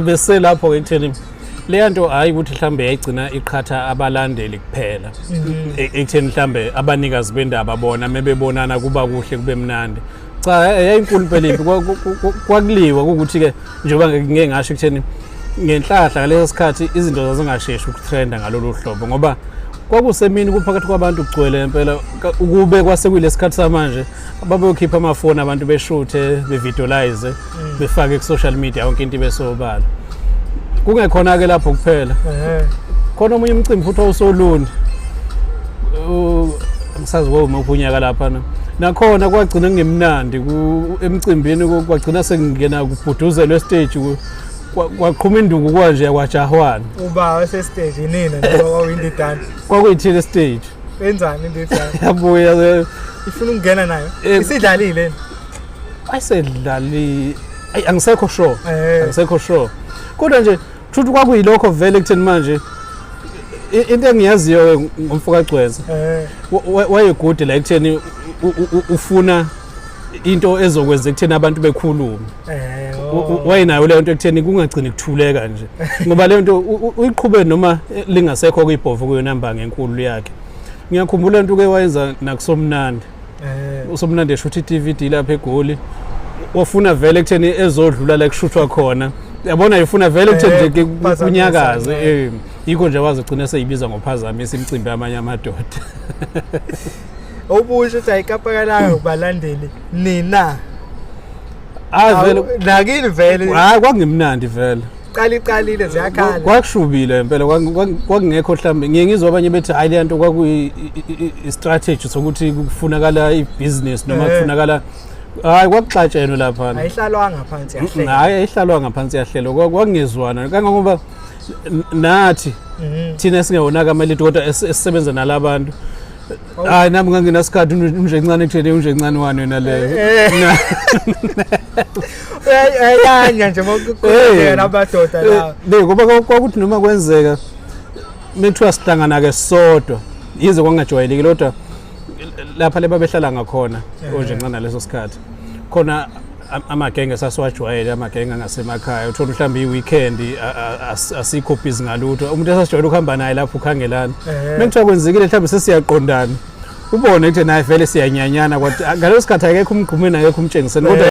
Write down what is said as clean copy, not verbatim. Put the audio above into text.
Bese lapho ke ekutheni leya nto, hhayi ukuthi mhlambe yayigcina iqhatha abalandeli kuphela, ekutheni mhlambe abanikazi bendaba bona mebebonana kuba kuhle, kube mnandi. Cha, yayinkulu impela impi. Kwakuliwa ukuthi-ke njengoba ngike ngasho ekutheni ngenhlahla ngaleso sikhathi izinto zazingasheshi ukutrenda ngalolu hlobo, ngoba kwakusemini, kuphakathi kwabantu, kugcwele impela. Ukube kwase kuyilesikhathi samanje, babeyokhipha amafoni abantu, beshuthe, bevideolize, befake ku-social media, yonke into ibesobala. Kungekhona-ke lapho kuphela, khona omunye umcimbi futhi owusolundi, angisazi kwawumuphi unyaka laphana, nakhona kwagcina kungemnandi emcimbini, kwagcina sekungena kubhuduzelwa estage, kwaqhuma induku kwanje, kwajahwana. Uba wase-stage inina njengoba kwakuyindidane? Kwakuyithile stage. Enzani indidane? Yabuya. Ifuna ukungena nayo? Isidlalile yini? Ayisedlali, ayi, angisekho sure. Angisekho sure, kodwa nje kusho kwakuyilokho vele ekutheni manje into engiyaziyo ngomfo kaGcwensa, wayegude la ekutheni ufuna into ezokwenza ekutheni abantu bekhulume. Wayenayo leyo nto ekutheni kungagcini kuthuleka nje, ngoba leyo nto uyiqhube noma lingasekho kuyibhovu kuyona mbangi enkulu yakhe. Ngiyakhumbula into ke wayenza nakusomnandi, usomnandi eshutha i-DVD lapha eGoli, wafuna vele ekutheni ezodlula la kushuthwa khona, yabona, ifuna vele ekutheni nje kuphazamisa, kunyakaze. Yikho nje wazogcina seyibiza ngophazamisa imicimbi yamanye amadoda. Obusho ukuthi ayikapakalanga kubalandeli nina? Hayi vele. Nakini vele? Hayi, kwakungemnandi vele. Qala iqalile ziyakhala. Kwakushubile impela, kwakungekho mhlawumbe ngiye ngizwa abanye bethi hayi, le nto kwakuyi-strategy sokuthi kufunakala ibhizinisi noma kufunakala. Hayi, kwakuxatshenwe laphana. Ayihlalwanga phansi yahleka? Hayi, ayihlalwanga phansi yahlelwa. Kwakungezwana kangangoba nathi thina singewonaka amalidi, kodwa esisebenza nalabantu, hayi, nami ngangenasikhathi unje ncane ekutheni unje ncane wani wena leyo. Uyayanya nje mokukhuleka namadoda lawa. Le ngoba kwakuthi noma kwenzeka mekuthiwa sihlangana-ke sodwa, yize kwangajwayelekile, kodwa lapha le babehlala ngakhona onje ncane leso sikhathi khona amagenge sasiwajwayele, amagenge angasemakhaya, uthola mhlawumbe i-weekend asikho busy ngalutho, umuntu esasijwayele ukuhamba naye lapho ukhangelana, mekuthiwa kwenzekile mhlawumbe sesiyaqondana, ubone ukuthi naye vele siyanyanyana, kwathi ngaleso sikhathi akekho umgqumeni, akekho umtshengiseni, kodwa